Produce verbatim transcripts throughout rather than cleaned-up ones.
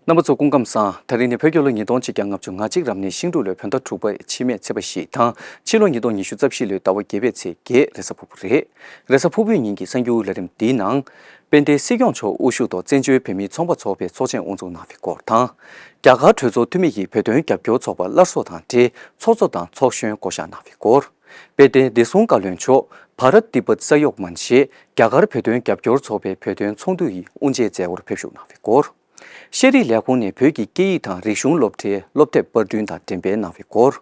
རྣམ་པ་ཚོ་སྐུ་ཁམས་བཟང་། ད་རིང་ནི་བོད་རྒྱལ་ལོ་ཉིས་སྟོང་ཆིག་བརྒྱ་ལྔ་བཅུ་ང་གཅིག་རབ་གནས་ཤིང་འབྲུག་ལོའི་བོད་ཟླ་དྲུག་པའི་ཕྱི་མའི་ཚེས་པ་བཞི་དང་ཕྱི་ལོ་ཉིས་སྟོང་ཉི་ཤུ་རྩ་བཞི་ལོའི་ཟླ་བ་བརྒྱད་པའི་ཚེས་བརྒྱད་རེས་གཟའ་ཕུར་བུ་རེད། རེས་གཟའ་ཕུར་བུའི་ཉིན་གྱི་གསར་འགྱུར་ལས་རིམ་འདིའི་ནང་། དཔལ་ལྡན་སྲིད་སྐྱོང་མཆོག་དབུ་བཞུགས་ཐོག་བཙན་བྱོལ་བོད་མིའི་ཚོང་པ་ཚོགས་པའི་ཚོགས་ཆེན་དབུ་འཛུགས་གནང་བའི་སྐོར་དང་། རྒྱ་གར་གྲོས་ཚོགས་འཐུས་མི་ཡིས་བོད་དོན་རྒྱབ་སྐྱོར་ཚོགས་པ་སླར་གསོ་དང་འབྲེལ་ཚོགས་གཙོ་དང་ཚོགས་གཞོན་བསྐོ་གཞག་གནང་བའི་སྐོར། དཔལ་ལྡན་བདེ་སྲུང་བཀའ་བློན་མཆོག་བྷ་རཏ་ཏི་བྷད་ས་ཡོག་མན་ཞེས་རྒྱ་གར་བོད་དོན་རྒྱབ་སྐྱོར་ཚོགས་པའི་བོད་དོན་ཚོགས་འདུ་ཡི་དབུ་འབྱེད་མཛད་སྒོར་ཕེབས་ཞུགས་གནང་བའི་སྐོར། ཤེས་རིག་ལས་ཁུངས་ནས་བོད་ཀྱི་སྐད་ཡིག་དང་རིག་གཞུང་སློབ་གྲྭའི་སློབ་དེབ་པར་སྐྲུན་དང་འགྲེམས་སྤེལ་གནང་བའི་སྐོར།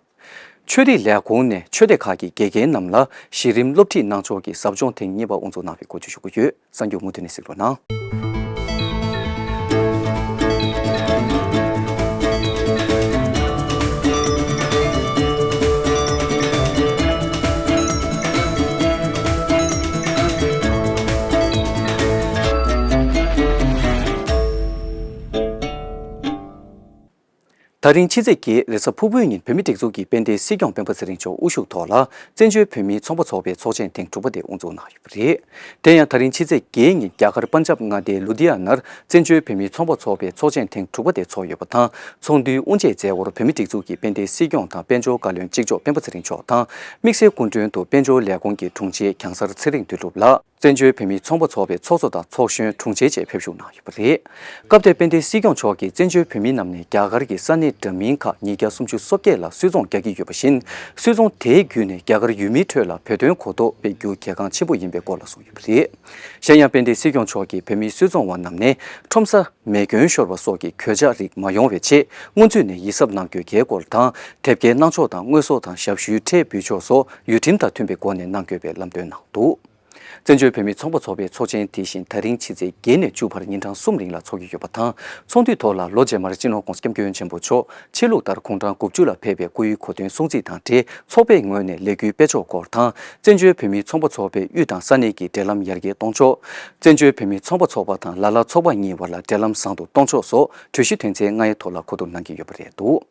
ཆོས་རིག་ལས་ཁུངས་ནས་ཆོས་སྡེ་ཁག་གི་དགེ་རྒན་རྣམས་ལ་གཞི་རིམ་སློབ་ཁྲིད་གནང་ཕྱོགས་ཀྱི་ཟབ་སྦྱོང་ཐེངས་གཉིས་པ་དབུ་འཛུགས་གནང་བའི་སྐོར་བཅས་ཞུ་གི་ཡོད། གསར་འགྱུར་མུ་མཐུད་ནས་གཟིགས་རོགས་གནང་། ད་རིང་ཕྱི་ཚེས་བརྒྱད་རེས་གཟའ་ཕུར་བུའི་ཉིན་བོད་མིའི་སྒྲིག་འཛུགས་ཀྱི་དཔལ་ལྡན་སྲིད་སྐྱོང་སྤེན་པ་ཚེ་རིང་མཆོག་དབུ་བཞུགས་ཐོག་ལ་བཙན་བྱོལ་བོད་མིའི་ཚོང་པ་ཚོགས་པའི་ཚོགས་ཆེན་ཐེངས་དྲུག་པ་དེ་དབུ་འཛུགས་གནང་ཡོད་པ་རེད། དེ་ཡང་ད་རིང་ཕྱི་ཚེས་བརྒྱད་ཉིན་རྒྱ་གར་པན་ཇབ་མངའ་སྡེའི་ལུ་དྷི་ཡ་ནར་བཙན་བྱོལ་བོད་མིའི་ཚོང་པ་ཚོགས་པའི་ཚོགས་ཆེན་ཐེངས་དྲུག་པ་དེ་ཚོགས་ཡོད་པ་དང་། ཚོགས་འདུའི་དབུ་འབྱེད་མཛད་སྒོར་བོད་མིའི་སྒྲིག་འཛུགས་ཀྱི་དཔལ་ལྡན་སྲིད་སྐྱོང་དང་དཔལ་འབྱོར་བཀའ་བློན་གཅིག་ལྕོགས་སྤེན་པ་ཚེ་རིང་མཆོག་དང་། དམིགས་བསལ་སྐུ་མགྲོན་དུ་དཔལ་འབྱོར་ལས་ཁུངས་ཀྱི་དྲུང་ཆེ་གྱང་གསར་ཚེ་རིང་དོན་གྲུབ་ལགས། བཙན་བྱོལ་བོད་མིའི་ཚོང་པ་ཚོགས་པའི་ཚོགས་གཙོ་དང་ཚོགས་གཞོན་དྲུང་ཆེ་བཅས་ཕེབས་ཞུགས་གནང་ཡོད་པ་རེད། སྐབས་དེར་དཔལ་ལྡན་སྲིད་སྐྱོང་མཆོག་གིས་བཙན་བྱོལ་བོད་མི་རྣམས་ནས་རྒྱ་གར་གྱི་ས་གནས་འདྲ་མིན་ཁག་ཉིས་བརྒྱ་སུམ་ཅུ་སོ་བརྒྱད་ལ་སུད་ཚོང་རྒྱག་གི་ཡོད་པ་བཞིན། སུད་ཚོང་དེའི་བརྒྱུད་ནས་རྒྱ་གར་ཡུལ་མིའི་ཁྲོད་ལ་བོད་དོན་གོ་རྟོགས་སྤེལ་རྒྱུ་གལ་འགངས་ཆེན་པོ་ཡིན་པའི་སྐོར་ལ་གསུངས་ཡོད་པ་རེད། གཞན་ཡང་དཔལ་ལྡན་སྲིད་སྐྱོང་མཆོག་གིས་བོད་མིའི་སུད་ཚོང་བ་རྣམས་ནས་ཁྲོམ་ས་མེ་སྐྱོན་ཤོར་བ་སོགས་ཀྱི་གོད་ཆག་རིགས་མ་ཡོང་བའི་ཆེད་སྔོན་ཚུད་ནས་ཡིད་གཟབ་གནང་རྒྱུའི་སྐོར་དང་། དེབ་སྐྱེལ་གནང་ཕྱོགས་དང་དངོས་ཟོག་དང་ཞབས་ཞུའི་ཁྲལ་འབུལ་ཕྱོགས་སོགས་ཡུལ་ཁྲིམས་དང་མཐུན་པའི་སྒོ་ནས་གནང་དགོས་པའི་ལམ་སྟོན་གནང་འདུག། བཙན་བྱོལ་བོད་མིའི་ཚོང་པ་ཚོགས་པའི་ཚོགས་ཆེན་དེ་བཞིན་ད་རིང་ཕྱི་ཚེས་བརྒྱད་ནས་བཅུ་བར་ཉིན་གྲངས་གསུམ་རིང་ལ་འཚོགས་ཀྱི་ཡོད་པ་དང་། ཚོགས་འདུའི་ཐོག་ལ་ལོ་རྗེས་མར་སྤྱི་ནོར་༸གོང་ས་༸སྐྱབས་མགོན་ཆེན་པོ་མཆོག་ཆོས་ལུགས་ལྟར་དགུང་གྲངས་དགུ་བཅུ་ལ་ཕེབས་པའི་སྐུའི་གོ་སྟོན་སྲུང་བརྩི་དང་འབྲེལ་ཚོགས་པའི་ངོས་ནས་ལས་འགུལ་སྤེལ་ཕྱོགས་སྐོར་དང་། བཙན་བྱོལ་བོད་མིའི་ཚོང་པ་ཚོགས་པའི་དབུས་དང་ས་གནས་ཀྱི་འབྲེལ་ལམ་ཡར་རྒྱས་གཏོང་ཕྱོགས། བཙན་བྱོལ་བོད་མིའི་ཚོང་པ་ཚོགས་པ་དང་ལ་ལ་ཚོགས་པ་གཉིས་བར་ལ་འབྲེལ་ལམ་བཟང་དུ་གཏོང་ཕྱོགས་སོགས་གྲོས་གཞི་དོན་ཚན་ལྔའི་ཐོག་ལ་གོ་བསྡུར་གནང་གི་ཡོད་པ་རེད་འདུག།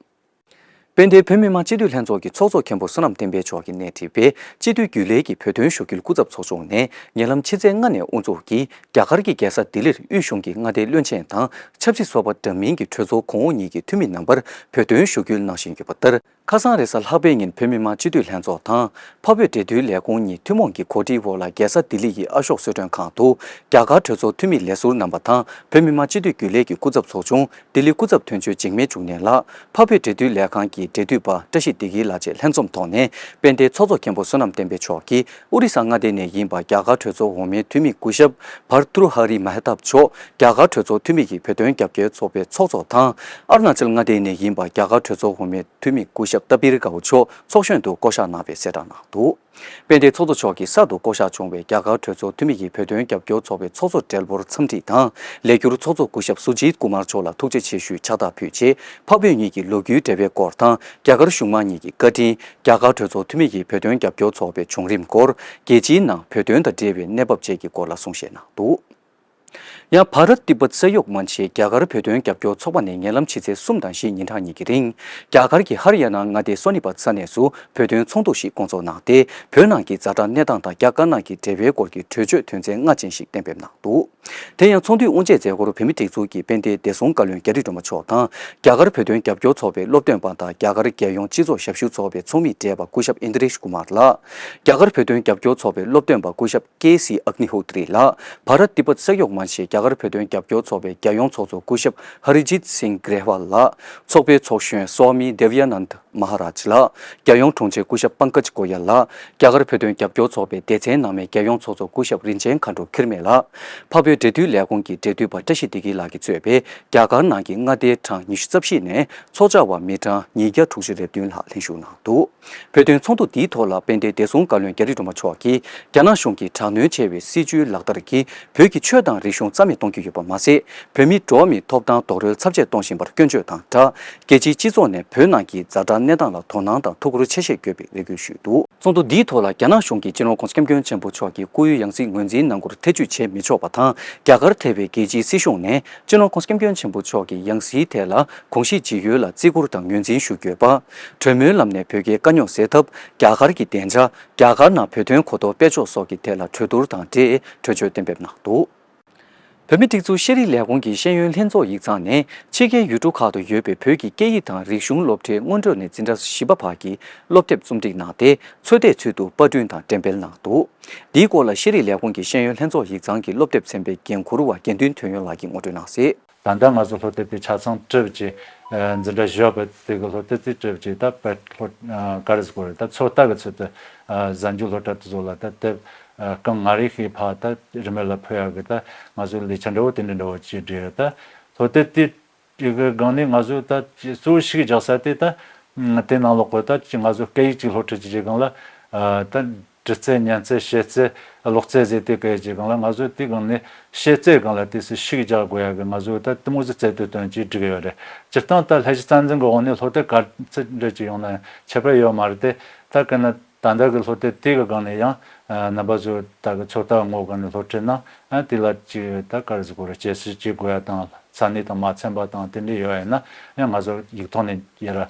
དཔལ་ལྡན་བོད་མི་མང་སྤྱི་འཐུས་ལྷན་ཚོགས་ཀྱི་ཚོགས་གཙོ་མཁན་པོ་བསོད་ནམས་བསྟན་འཕེལ་མཆོག་གིས་སྣེ་ཁྲིད་པའི་སྤྱི་འཐུས་རྒྱུན་ལས་ཀྱི་བོད་དོན་ཞུ་སྐུལ་སྐུ་ཚབ་ཚོགས་ཆུང་ནས་ཉེ་ལམ་ཕྱི་ཚེས་ལྔ་ནས་དབུ་འཛུགས་ཀྱིས་རྒྱ་གར་གྱི་རྒྱལ་ས་ལྡི་ལིར་དབུས་གཞུང་གི་མངའ་སྡེའི་བློན་ཆེན་དང་ཆབ་སྲིད་ཚོགས་པ་འདྲ་མིན་གྱི་གྲོས་ཚོགས་གོང་འོག་གཉིས་ཀྱི་འཐུས་མི་རྣམ་པར་བོད་དོན་ཞུ་སྐུལ་གནང་བཞིན་ཡོད་པ་ལྟར། ཁ་སང་རེས་གཟའ་ལྷག་པའི་ཉིན་བོད་མི་མང་སྤྱི་འཐུས་ལྷན་ཚོགས་དང་། འཕགས་བོད་འབྲེལ་མཐུད་ལས་ཁུངས་གཉིས་ཐུན་མོང་གི་གོ་སྒྲིག་འོག་ལ་རྒྱལ་ས་ལྡི་ལི་ཡི་ཨ་ཤོག་གསོལ་མགྲོན་ཁང་དུ། རྒྱ་གར་གྲོས་ཚོགས་འཐུས་མི་ལས་ཟུར་རྣམ་པ་དང་། བོད་མི་མང་སྤྱི་འཐུས་རྒྱུན་ལས་ཀྱི་སྐུ་ཚབ་ཚོགས་ཆུང་། ལྡི་ལི་སྐུ་ཚབ་དོན་གཅོད་འཇིགས་མེད་འབྱུང་གནས་ལགས། འཕགས་བོད་འབྲེལ་མཐུད་ལས་ཁང་གི་འབྲེལ་མཐུད་པ་བཀྲ་ཤིས་བདེ་སྐྱིད་ལགས་བཅས་ལྷན་འཛོམས་ཐོག་ནས། དཔལ་ལྡན་ཚོགས་གཙོ་མཁན་པོ་བསོད་ནམས་བསྟན་འཕེལ་མཆོག་གིས་ཨོ་རི་ས་མངའ་སྡེ་ནས་ཡིན་པ་རྒྱ་གར་གྲོས་ཚོགས་འོག་མའི་འཐུས་མི་སྐུ་ཞབས་བྷར་ཏུར་ཧ་རི་མ་ཧེ་ཐབ་མཆོག་རྒྱ་གར་གྲོས་ཚོགས་འཐུས་མི་ཡིས་བོད་དོན་རྒྱབ་སྐྱོར་ཚོགས་པའི་ཚོགས་གཙོ་དང་། ཨ་རུ་ན་ཅལ་མངའ་སྡེ་ནས་ཡིན་པ་རྒྱ་གར་གྲོས་ཚོགས་འོག་མའི་འཐུས་མི་སྐུ་ཞབས་ཏ་པིར་དགའ་བོ་མཆོག་ཚོགས་གཞོན་དུ་བསྐོ་གཞག་གནང་བའི་གསལ་བསྒྲགས་གནང་འདུག། དཔལ་ལྡན་ཚོགས་གཙོ་མཆོག་གིས་གསར་དུ་བསྐོ་གཞག་བྱུང་བའི་རྒྱ་གར་གྲོས་ཚོགས་འཐུས་མི་ཡིས་བོད་དོན་རྒྱབ་སྐྱོར་ཚོགས་པའི་ཚོགས་གཙོ་སྦྲེལ་པོར་འཚམས་འདྲི་དང་། ལས་འཁྱུར་ཚོགས་གཙོ་སྐུ་ཞབས་སུ་ཇིད་ཀུ་མར་མཆོག་ལ་ཐུགས་རྗེ་ཆེ་ཞུའི་ཕྱག་རྟགས་ཕུལ་རྗེས། འཕགས་བོད་གཉིས་ཀྱི་ལོ་རྒྱུས་འབྲེལ་བའི་སྐོར་དང་། རྒྱ་གར་གཞུང་མང་གཉིས་ཀྱི་བཀའ་དྲིན། རྒྱ་གར་གྲོས་ཚོགས་འཐུས་མི་ཡིས་བོད་དོན་རྒྱབ་སྐྱོར་ཚོགས་པའི་བྱུང་རིམ་སྐོར། རྒྱལ་སྤྱིའི་ནང་བོད་དོན་དང་འབྲེལ་བའི་གནས་བབ་བཅས་ཀྱི་སྐོར་ལ་གསུང་བཤད་གནང་འདུག། ཡང་བྷ་རཏ་ཏི་བྷད་ས་ཡོག་མན་ཞེས་རྒྱ་གར་བོད་དོན་རྒྱབ་སྐྱོར་ཚོགས་པ་ནས་ཉེ་ལམ་ཕྱི་ཚེས་གསུམ་དང་བཞི་ཉིན་གྲངས་གཉིས་ཀྱི་རིང་། རྒྱ་གར་གྱི་ཧར་ཡ་ན་མངའ་སྡེའི་སོ་ནི་པད་ས་གནས་སུ་བོད་དོན་ཚོགས་འདུ་ཞིག་བསྐོང་ཚོགས་གནང་སྟེ། བོད་ནང་གི་ཛ་དྲག་གནས་སྟངས་དང་རྒྱ་དཀར་ནག་གི་འབྲེལ་བའི་སྐོར་གྱི་གྲོས་ཆོད་དོན་ཚན་ལྔ་ཅན་ཞིག་གཏན་འབེབས་གནང་འདུག། དེ་ཡང་ཚོགས་འདུའི་དབུ་འབྱེད་མཛད་སྒོར་བོད་མིའི་སྒྲིག་འཛུགས་ཀྱི་དཔལ་ལྡན་བདེ་སྲུང་བཀའ་བློན་རྒྱ་རི་སྒྲོལ་མ་མཆོག་དང་། རྒྱ་གར་བོད་དོན་རྒྱབ་སྐྱོར་ཚོགས་པའི་སློབ་སྟོན་པ་དང་རྒྱ་གར་རྒྱལ་ཡོངས་སྤྱི་ཚོགས་ཞབས་ཞུ་ཚོགས་པའི་ཚོགས་མི་བགྲེས་པ་སྐུ་ཞབས་ཨིན་དྲེཤ་ཀུ་མར་ལགས། རྒྱ་གར་བོད་དོན་རྒྱབ་སྐྱོར་ཚོགས་པའི་སློབ་སྟོན་པ་སྐུ་ཞབས་ཀེ་སི་ཨག་ནི་ཧོ་ཏྲི་ལགས། བྷ་རཏ་ཏི་བྷད་ས་ཡོག་མན་ཞེས་རྒྱ་གར་བོད་དོན་རྒྱབ་སྐྱོར་ཚོགས་པའི་རྒྱལ་ཡོངས་ཚོགས་གཙོ་སྐུ་ཞབས་ཧ་རི་ཇིད་སིང་གྲེ་ཝལ་ལགས། ཚོགས་པའི་ཚོགས་གཞོན་སྭ་མི་དེ་ཝི་ཡ་ནན་ད་མ་ཧ་རཱཇ་ལགས། རྒྱལ་ཡོངས་དྲུང་ཆེ་སྐུ་ཞབས་པང་ཀཇ་གོ་ཡལ་ལགས། རྒྱ་གར་བོད་དོན་རྒྱབ་སྐྱོར་ཚོགས་པའི་སྡེ་ཚན་ནང་མའི་རྒྱལ་ཡོངས་ཚོགས་གཙོ་སྐུ་ཞབས་རིན་ཆེན་མཁའ་འགྲོ་འཁྱུད་མེད་ལགས། འཕགས་བོད་འབྲེལ་མཐུད་ལས་ཁུངས་ཀྱི་འབྲེལ་མཐུད་པ་བཀྲ་ཤིས་བདེ་སྐྱིད་ལགས་ཀྱིས་གཙོས་པའི་རྒྱ་གར་ནང་གི་མངའ་སྡེའི་གྲངས་ཉི་ཤུ་རྩ་བཞི་ནས་ཚོགས་བཅར་བ་མི་གྲངས་ཉིས་བརྒྱ་དྲུག་ཅུ་རེ་བདུན་ལྷག་ལྷན་ཞུགས་གནང་འདུག། བོད་དོན་ཚོགས་འདུ་འདིའི་ཐོག་ལ་དཔལ་ལྡན་བདེ་སྲུང་བཀའ་བློན་རྒྱ་རི་སྒྲོལ་མ་མཆོག་གིས། རྒྱ་ནག་གཞུང་གིས་དྲག་གནོན་ཆེ་བའི་སྲིད་བྱུས་ལག་བསྟར་གྱིས་བོད་ཀྱི་ཆོས་དང་རིག་གཞུང་རྩ་མེད་གཏོང་གི་ཡོད་པ་མ་ཟད། བོད་མིའི་འགྲོ་བ་མིའི་ཐོབ་ཐང་རྡོག་རོལ་ཚབས་ཆེ་གཏོང་བཞིན་པར་སྐྱོན་བརྗོད་དང་སྦྲགས། རྒྱལ་སྤྱིའི་སྤྱི་ཚོགས་ནས་བོད་ནང་གི་ཛ་དྲག་གནས་སྟངས་ལ་དོ་སྣང་དང་ཐུགས་ཁུར་ཆེ་བཞེས་དགོས་པའི་རེ་སྐུལ་ཞུས་འདུག། ཚོགས་འདུ་འདིའི་ཐོག་ལ་རྒྱ་ནག་གཞུང་གིས་སྤྱི་ནོར་༸གོང་ས་༸སྐྱབས་མགོན་ཆེན་པོ་མཆོག་གི་སྐུའི་ཡང་སྲིད་ངོས་འཛིན་གནང་སྐོར་ཐེ་བྱུས་བྱེད་མི་ཆོག་པ་དང་། རྒྱ་གར་ཐེ་བའི་རྒྱལ་སྤྱིའི་སྲིད་གཞུང་ནས་སྤྱི་ནོར་༸གོང་ས་༸སྐྱབས་མགོན་ཆེན་པོ་མཆོག་གི་ཡང་སྲིད་ཐད་ལ་གོང་ཞིས་ཇི་ཡོལ་ལ་བརྩི་བཀུར་དང་ངོས་འཛིན་ཞུ་དགོས་པ། གྲོས་མོལ་ལམ་ནས་བོད་རྒྱའི་དཀའ་རྙོག་སེལ་ཐབས། རྒྱ་གར་གྱི་བདེ་འཇགས། རྒྱ་གར་ནང་བོད་དོན་གོ་རྟོགས་སྤེལ་ཕྱོགས་སོགས་ཀྱི་ཐད་ལ་གྲོས་བསྡུར་དང་འབྲེལ་གྲོས་ཆོད་གཏན་འབེབས་གནང་འདུག། བོད་མིའི་སྒྲིག་འཛུགས་ཤེས་རིག་ལས་ཁུངས་ཀྱི་ཤེས་ཡོན་ལྷན་ཚོགས་ཡིག་ཚང་ནས་ཕྱི་རྒྱལ་ཡུལ་གྲུ་ཁག་ཏུ་ཡོད་པའི་བོད་ཀྱི་སྐད་ཡིག་དང་རིག་གཞུང་སློབ་གྲྭའི་སྔོན་འགྲོ་ནས་འཛིན་གྲྭ་བཞི་པ་བར་གྱི་སློབ་དེབ་རྩོམ་སྒྲིག་གནང་སྟེ། ཚོད་ལྟའི་ཚུལ་དུ་པར་སྐྲུན་དང་འགྲེམས་སྤེལ་གནང་འདུག། འདིའི་སྐོར་ལ་ཤེས་རིག་ལས་ཁུངས་ཀྱི་ཤེས་ཡོན་ལྷན་ཚོགས་ཡིག་ཚང་གི་སློབ་དེབ་ཚན་པའི་འགན་འཁུར་བ་དགེ་འདུན་དོན་ཡོད་ལགས་ཀྱིས་ངོ་སྤྲོད་གནང་གསལ། ད་ལྟ་ང་ཚོ་སློབ་དེབ་དེ་ཆ་ཚང་བྲིས་བྱས། ཨ། འཛིན་གྲྭ་བཞི་པ་དེ་གི་སློབ་དེབ་དེ་བྲིས་བྱས། ད་དཔེ་སློབ། ཨ། ག་རེ་ཟེར་དགོས་རེད། ད་ཚོད་ལྟ་གི་ཚུལ་དུ། ཨ། གཟའ་མཇུག་སློབ་གྲྭ་དེ་ཚོ་ལ་ད་དེབ། ཨ། རྐང་ལྔ་རེ་ཞིག་ཕར་ད་རིན་མེད་ལ་ཕུལ་ཡག་གི་ད་ང་ཚོ་ལས་འཆར་འདྲ་བོ་དེ་འདྲ་འདྲ་བོ་ཅིག་བསྒྲིགས་ཡོད། ད་སློབ་དེབ་དེ་གི་སྒང་ནས་ང་ཚོ་ད་གཙོ་བོ་ཞིག་རྒྱག་ས་དེ་ད་དེ་ནང་ལོགས་གི་ད་ང་ཚོ་སྐད་ཡིག་ཅིག་སློབ་ཁྲིད་བྱེད་སྒང་ལ། ཨ། ད་འབྲི་རྩལ། ཉན་རྩལ། བཤད་རྩལ། ཀློག་རྩལ་ཟེར་དེ་གའི་ཅིག་སྒང་ལ་ང་ཚོ་དེ་སྒང་ནས་བཤད་རྩལ་སྒང་ལ་དེ་ཚོ་ཤུགས་རྒྱག་དགོས་ཡག་གི་ང་ཚོ་ད་དེ་མོ་ཟིག་རྩལ་དུ་བཏོན་བྱས་བསྒྲིགས་ཡོད་རེད། སྤྱིར་བཏང་ད་ལྷ་སའི་རྩ་འཛིན་གི་འོག་ནས་སློབ་དེབ་ག་ཚོད་འདྲ་ཅིག་ཡོང་ན་ཡང་ཁྱད་པར་ཡོད་མ་རེད་དེ། ད་ག་ན་ད་ལྟ་གི་སློབ་དེབ་དེ་གི་སྒང་ནས་ཡང་། ཨ། རྣམ་པ་ཚོ་ད་གི་ཚོད་ལྟ་ངོ་སྒང་ནས་སློབ་ཁྲིད་གནང་། ཨ། དེ་ལ་ཅིག་ད་ག་རེ་ཟེར་དགོས་རེད། དཔྱད་ཞིབ་བྱེད་དགོས་ཡག་དང་ས་གནས་དང་མ་འཚམས་པ་དང་དེ་འདྲ་ཡོད་ཡིན་ན་ཡང་ང་ཚོ་ཡིག་ཐོག་ནས་ཡར། ཨ།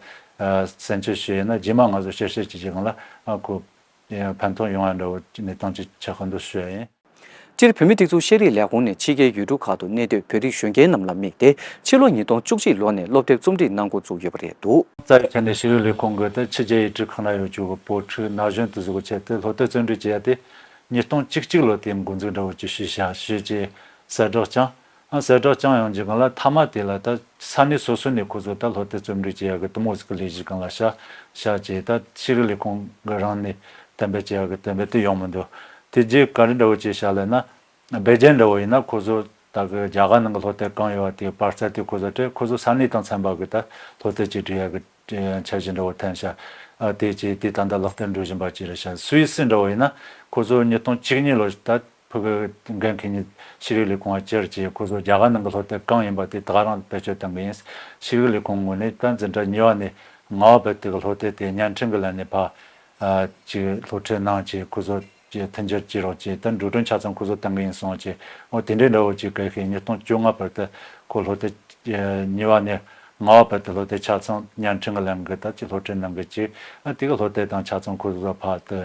གསན་བཅོས་བྱས་ཡིན་ན་རྗེས་མ་ང་ཚོ་བསྐྱར་ཞིབ་བྱེད་བྱེད་སྒང་ལ། ཨ། ཁོ་ཕན་ཐོགས་ཡོང་ཡ་འདྲ་བོ་གནས་སྟངས་ཅིག་ཆགས་ཀྱི་འདུག་ཞུ་ཡ་ཡིན། སྤྱིར་བོད་མིའི་སྒྲིག་འཛུགས་ཤེས་རིག་ལས་ཁུངས་ནས་ཕྱི་རྒྱལ་ཡུལ་གྲུ་ཁག་ཏུ་གནས་སྡོད་བོད་རིགས་གཞོན་སྐྱེས་རྣམས་ལ་དམིགས་ཏེ་ཕྱི་ལོ་ཉིས་སྟོང་བཅུ་གཅིག་ལོ་ནས་སློབ་དེབ་རྩོམ་སྒྲིག་གནང་འགོ་བཙུགས་ཡོད་པ་རེད་འདུག། རྩ་བའི་ཆ་ནས་ཤེས་རིག་ལས་ཁུངས་ཀྱིས་ད་ཕྱི་རྒྱལ་ཡུལ་གྲུ་ཁག་ན་ཡོད་རྒྱུ་གི་བོད་ཕྲུག་ན་གཞོན་དེ་ཚོ་གི་ཆེད་དུ་སློབ་དེབ་རྩོམ་སྒྲིག་བྱེད་ཡ་དེ་ཉིས་སྟོང་བཅུ་གཅིག་ལོ་དེ་འགོ་འཛུགས་འདྲ་བོ་ཅིག་ཞུས་བཞག་ཞུས་བྱས་གསལ་བསྒྲགས་བསྐྱངས། ཨ། གསལ་བསྒྲགས་བསྐྱངས་ཡོང་རྒྱུ་སྒང་ལ་མཐའ་མ་དེ་ལ་ད་ས་གནས་སོ་སོ་ནས་ཁོ་ཚོ་ད་སློབ་དེབ་རྩོམ་སྒྲིག་བྱེད་ཡག་གི་དེ་མོ་ཟིག་གི་ལས་གཞི་སྒང་ལ་བཞག་བཞག་བྱས། ད་ཤེས་རིག་ལས་ཁུངས་ཀྱི་རང་ནས་གཏན་འབེབས་བྱེད་ཡག་གི་གཏན་འབེབས་དེ་ཡོང་མི་འདུག། དེ་རྗེས་ག་རེ་འདྲ་བོ་ཅིག་བཞག་ལབ་ན། སྦེལ་ཇམ་འདྲ་བོ་ཡིན་ན་ཁོ་ཚོ་ད་གི་རྒྱ་གར་ནང་གི་སློབ་དེབ་གང་ཡོད་པ་དེ་པར་རྩ་དེ་ཁོ་ཚོ་སྤྲད། ཁོ་ཚོ་ས་གནས་དང་འཚམས་པ་གི་ད་སློབ་དེབ་ཅིག་སྒྲིག་ཡག་གི་འཆར་གཞི་འདྲ་བོ་འཐེན་བཞག། ཨ། དེ་བྱས་དེ་ད་ལྟ་ལག་བསྟར་འགྲོ་བཞིན་པ་ཅིག་རེད་ཤག། སུད་སི་འདྲ་བོ་ཡིན་ན་ཁོ་ཚོ་ཉིས་སྟོང་བཅུ་གཉིས་ལོ་ད་ཕ་གི་འགན་འཁྱེར་མཁན་ཤེས་རིག་ལས་ཁུངས་པ་བཅར་བྱས། ཁོ་ཚོ་རྒྱ་གར་ནང་གི་སློབ་དེབ་གང་ཡིན་པ་དེ་ད་ག་རང་བེད་སྤྱོད་གཏོང་གི་ཡིན། ཤེས་རིག་ལས་ཁུངས་ངོས་ནས་ད་འཛིན་གྲྭ་གཉིས་པ་ནས་ལྔ་པ་བར་དུ་གི་སློབ་དེབ་དེ་བརྙན་འཕྲིན་གྱི་ལམ་ནས་ཕར། ཨ། ཅིག་སློབ་ཁྲིད་གནང་བྱས། ཁོ་ཚོ་ཅིག་མཐུན་འགྱུར་བྱེད་རོགས་བྱས། ད་འགྲོ་གྲོན་ཆ་ཚང་ཁོ་ཚོ་གཏོང་གི་ཡིན་གསུངས་བྱས། འོ། དེ་འདྲའི་འདྲ་བོ་ཅིག་གལ་སྲིད་ཉིས་སྟོང་བཅོ་ལྔ་བར་དུ་ཁོ་སློབ་དེབ། ཨ། གཉིས་པ་ནས་ལྔ་པ་བར་དུ་སློབ་དེབ་ཆ་ཚང་བརྙན་འཕྲིན་གྱི་ལམ་གྱི་ད་ཅིག་སློབ་ཁྲིད་གནང་གི་བྱས། ཨ། དེ་གི་སློབ་དེབ་དང་ཆ་ཚང་ཁོ་ཚོ་ཕར་དུ་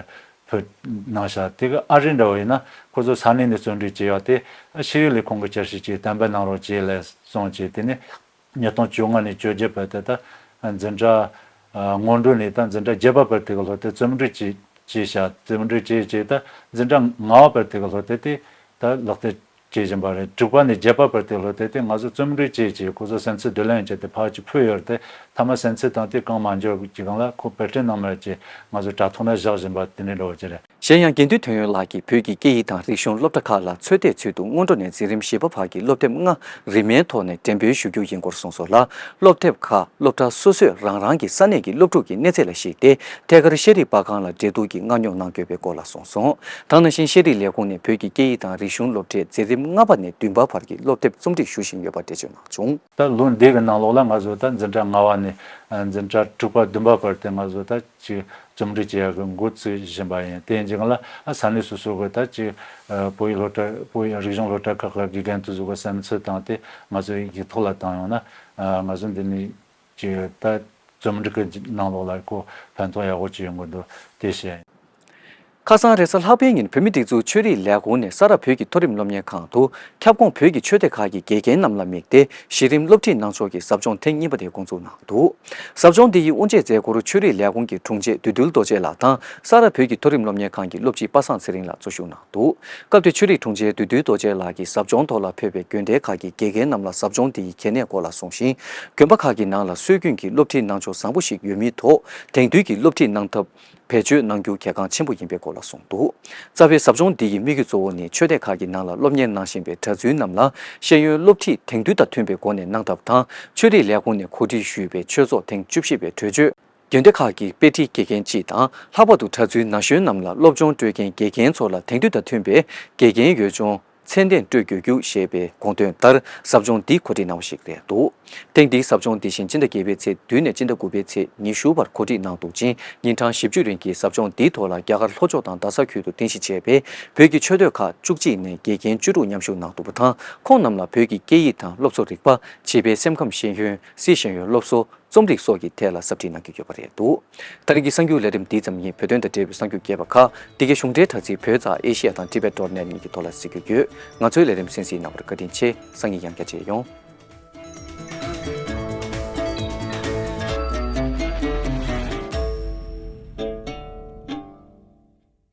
ཕུལ་གནང་ཤག། དེ་གི་ཨ་རི་འདྲ་བོ་ཡིན་ན་ཁོ་ཚོ་ས་གནས་ནས་རྩོམ་སྒྲིག་བྱས་ཡོད་དེ། ཨ། ཤེས་རིག་ལས་ཁུངས་ཀྱིས་བསྐྱར་ཞིབ་བྱས་གཏན་འབེབས་གནང་རོགས་བྱས་ལབ་གསུངས་བྱས། དེ་ནས་ཉིས་སྟོང་བཅོ་ལྔ་ནས་བཅོ་བརྒྱད་བར་དུ་ད་འཛིན་གྲྭ། ཨ། སྔོན་འགྲོ་ནས་ད་འཛིན་གྲྭ་བརྒྱད་པ་བར་དུ་གི་སློབ་དེབ་རྩོམ་སྒྲིག་བྱས་བྱས་ཤག། རྩོམ་སྒྲིག་བྱས་བྱས་ད་འཛིན་གྲྭ་ལྔ་པ་བར་དུ་གི་སློབ་དེབ་དེ་ད་ལག་བསྟར་བྱེད་བཞིན་པ་རེད། དྲུག་པ་ནས་བརྒྱད་པ་བར་དུ་སློབ་དེབ་དེ་ང་ཚོ་རྩོམ་སྒྲིག་བྱས་བྱས་ཁོ་ཚོ་གསན་ཚུལ་བསྡུ་ལེན་བྱས་ཏེ་ཕར་ཅིག་ཕུལ་ཡོད་རེད་དེ། མཐའ་མ་གསན་ཚུལ་དང་དེ་གང་མ་འབྱོར་གྱི་སྒང་ལ་ཁོ་དཔེ་སྐྲུན་གནང་མེད་ཅེས་ང་ཚོ་དྲ་ཐོག་ན་བཞག་བཞིན་པ་དེ་འདྲ་འདྲ་བོ་ཅིག་རེད། གཞན་ཡང་དགེ་འདུན་དོན་ཡོད་ལགས་ཀྱིས་བོད་ཀྱི་སྐད་ཡིག་དང་རིག་གཞུང་སློབ་གྲྭ་ཁག་ལ་ཚོད་ལྟའི་ཚུལ་དུ་སྔོན་འགྲོ་ནས་འཛིན་རིམ་བཞི་པ་བར་གྱི་སློབ་དེབ་ལྔ་རིན་མེད་ཐོག་ནས་འགྲེམས་སྤེལ་ཞུ་རྒྱུ་ཡིན་སྐོར་གསུངས་སོང་ལ། སློབ་དེབ་ཁག་སློབ་གྲྭ་སོ་སོས་རང་རང་གི་ས་གནས་ཀྱི་སློབ་ཕྲུག་གི་གནས་ཚད་ལ་གཞིགས་ཏེ་ཐད་ཀར་ཤེས་རིག་པར་ཁང་ལ་འབྲེལ་གཏུག་གིས་མངགས་ཉོ་གནང་དགོས་པའི་སྐོར་ལ་གསུངས་སོང་། དེ་ནང་བཞིན་ཤེས་རིག་ལས་ཁུངས་ནས་བོད་ཀྱི་སྐད་ཡིག་དང་རིག་གཞུང་སློབ་གྲྭའི་འཛིན་རིམ་ལྔ་པ་ནས་བདུན་པ་བར་གྱི་སློབ་དེབ་རྩོམ་སྒྲིག་ཞུ་བཞིན་ཡོད་པ་འགྲེལ་བརྗོད་གནང་བྱུང་། ད་ལོ་འདི་གི་ནང་ལོགས་ལ་ང་ཚོ་ད་འཛིན་གྲྭ་ལྔ་པ་ནས་འཛིན་གྲྭ་དྲུག་པ་བདུན་པ་བར་དུ་ང་ཚོ་ད་ཅིག་རྩོམ་སྒྲིག་བྱེད་ཡག་གི་འགོ་བཙུགས་བཞིན་པ་ཡིན། དེ་ཡིན་གྱི་ང་ལ་ཨ་ས་གནས་སོ་སོ་གི་ད་ཅིག་ཨ་བོད་ཡིག་སློབ་གྲྭ། བོད་ཡིག་རིག་གཞུང་སློབ་གྲྭ་ཁག་གི་དགེ་རྒན་དེ་ཚོ་གི་བསམ་ཚུལ་དང་དེ་ང་ཚོ་ཡིག་ཐོག་ལ་བཏང་ཡོང་ན། ཨ་ང་ཚོ་འདི་ནས་ཅིག་ད་རྩོམ་སྒྲིག་གི་ནང་ལོགས་ལ་ཁོ་ཕན་ཐོགས་ཡག་པོ་ཅིག་ཡོང་གི་འདུག། དེ་བཤད། ཁ་སང་རེས་གཟའ་ལྷག་པའི་ཉིན་བོད་མིའི་སྒྲིག་འཛུགས་ཆོས་རིག་ལས་ཁུངས་ནས་ས་རཱ་བོད་ཀྱི་མཐོ་རིམ་སློབ་གཉེར་ཁང་དུ་ཁྱབ་ཁོངས་བོད་ཀྱི་ཆོས་སྡེ་ཁག་གི་དགེ་རྒན་རྣམས་ལ་དམིགས་ཏེ་གཞི་རིམ་སློབ་ཁྲིད་གནང་ཕྱོགས་ཀྱི་ཟབ་སྦྱོང་ཐེངས་གཉིས་པ་དེ་འགོ་འཛུགས་གནང་འདུག། ཟབ་སྦྱོང་འདི་ཡི་དབུ་འབྱེད་མཛད་སྒོར་ཆོས་རིག་ལས་ཁུངས་ཀྱི་དྲུང་ཆེ་བདུད་འདུལ་རྡོ་རྗེ་ལགས་དང་ས་རཱ་བོད་ཀྱི་མཐོ་རིམ་སློབ་གཉེར་ཁང་གི་སློབ་སྤྱི་པ་སངས་ཚེ་རིང་ལགས་གཙོ་བཞུགས་གནང་འདུག། སྐབས་དེར་ཆོས་རིག་དྲུང་ཆེ་བདུད་འདུལ་རྡོ་རྗེ་ལགས་ཀྱིས་ཟབ་སྦྱོང་ཐོག་ལ་ཕེབས་པའི་དགོན་སྡེ་ཁག་གི་དགེ་རྒན་རྣམས་ལ་ཟབ་སྦྱོང་འདི་ཡི་གལ་གནད་སྐོར་ལ་གསུངས་ཤིང་། དགོན་པ་ཁག་གི་ནང་ལ་སྲོལ་རྒྱུན་གྱི་སློབ་ཁྲིད་གནང་ཕྱོགས་བཟང་པོ་ཞིག་ཡོད་མུས་ཐོག་དེང་དུས་ཀྱི་སློབ་ཁྲིད་གནང་ཐབས་བེད་སྤྱོད་གནང་རྒྱུ་གལ་འགངས་ཆེན་པོ་ཡིན་པའི་སྐོར་ལ་གསུངས་འདུག། རྩ་བའི་ཟབ་སྦྱོང་འདི་ཡི་དམིགས་ཡུལ་གཙོ་བོ་ནི་ཆོས་སྡེ་ཁག་གི་ནང་ལ་སློབ་གཉེར་གནང་བཞིན་པའི་གྲྭ་བཙུན་རྣམས་ལ་ཤེས་ཡོན་སློབ་ཁྲིད་དེང་དུས་དང་མཐུན་པའི་སྒོ་ནས་གནང་ཐབས་དང་། ཆོས་རིག་ལས་ཁུངས་ནས་གོ་སྒྲིག་ཞུས་པའི་ཆོས་ཚོགས་ཐེངས་བཅུ་བཞི་པའི་གྲོས་ཆོད། དགོན་སྡེ་ཁག་གི་དཔེ་ཁྲིད་དགེ་རྒན་སྤྱི་དང་། ལྷག་པར་དུ་གྲྭ་བཙུན་ན་གཞོན་རྣམས་ལ་སློབ་སྦྱོང་སྤྲོད་མཁན་དགེ་རྒན་ཚོ་ལ་དེང་དུས་དང་མཐུན་པའི་དགེ་རྒན་ཡུལ་ལྗོངས་ཚད་ལྡན་སྤྲོད་དགོས་རྒྱུ་ཞེས་པའི་དགོངས་དོན་ལྟར་ཟབ་སྦྱོང་འདི་གོ་སྒྲིག་གནང་བ་ཞིག་རེད་འདུག། ཐེངས་འདིའི་ཟབ་སྦྱོང་འདི་བཞིན་སྤྱི་ཟླ་བརྒྱད་པའི་ཚེས་བདུན་ནས་སྤྱི་ཟླ་དགུ་པའི་ཚེས་ཉི་ཤུ་བར་གོ་སྒྲིག་གནང་འདུག་ཅིང་། ཉིན་གྲངས་བཞི་བཅུ་རིང་གི་ཟབ་སྦྱོང་འདིའི་ཐོག་ལ་རྒྱ་གར་ལྷོ་ཕྱོགས་དང་རྡ་ས་ཁུལ་དུ་རྟེན་གཞི་བྱས་པའི་བོད་ཀྱི་ཆོས་སྡེ་ཁག་བཅུ་གཅིག་ནས་དགེ་རྒན་བཅུ་དྲུག་མཉམ་ཞུགས་གནང་འདུག་པ་དང་། ཁོང་རྣམས་ལ་བོད་ཀྱི་སྐད་ཡིག་དང་སློབ་གསོ་རིག་པ། བྱིས་པའི་སེམས་ཁམས་ཤེས་ཡོན། སྲིད་ཤེས་ཡོན་སློབ་གསོ། རྩོམ་རིག་སོགས་ཀྱི་ཐད་ལ་ཟབ་ཁྲིད་གནང་གི་ཡོད་པ་རེད་འདུག་ད་རེས་ཀྱི་གསར་འགྱུར་ལས་རིམ་འདི་ཙམ་ཡིན། བོད་དོན་དང་འབྲེལ་བའི་གསར་འགྱུར་རྒྱས་པ་ཁག་འདི་གའི་གཞུང་འབྲེལ་དྲ་ཚིགས་བོད་དང་ཨེ་ཤི་ཡ་དང་Tibet dot net གཉིས་ཀྱི་ཐོག་ལ་གཟིགས་རྒྱུ་ཡོད། ང་ཚོའི་ལས་རིམ་གསན་གཟིགས་གནང་བར་བཀའ་དྲིན་ཆེ། སང་ཉིན་ཡང་བསྐྱར་མཇལ་ཡོང་།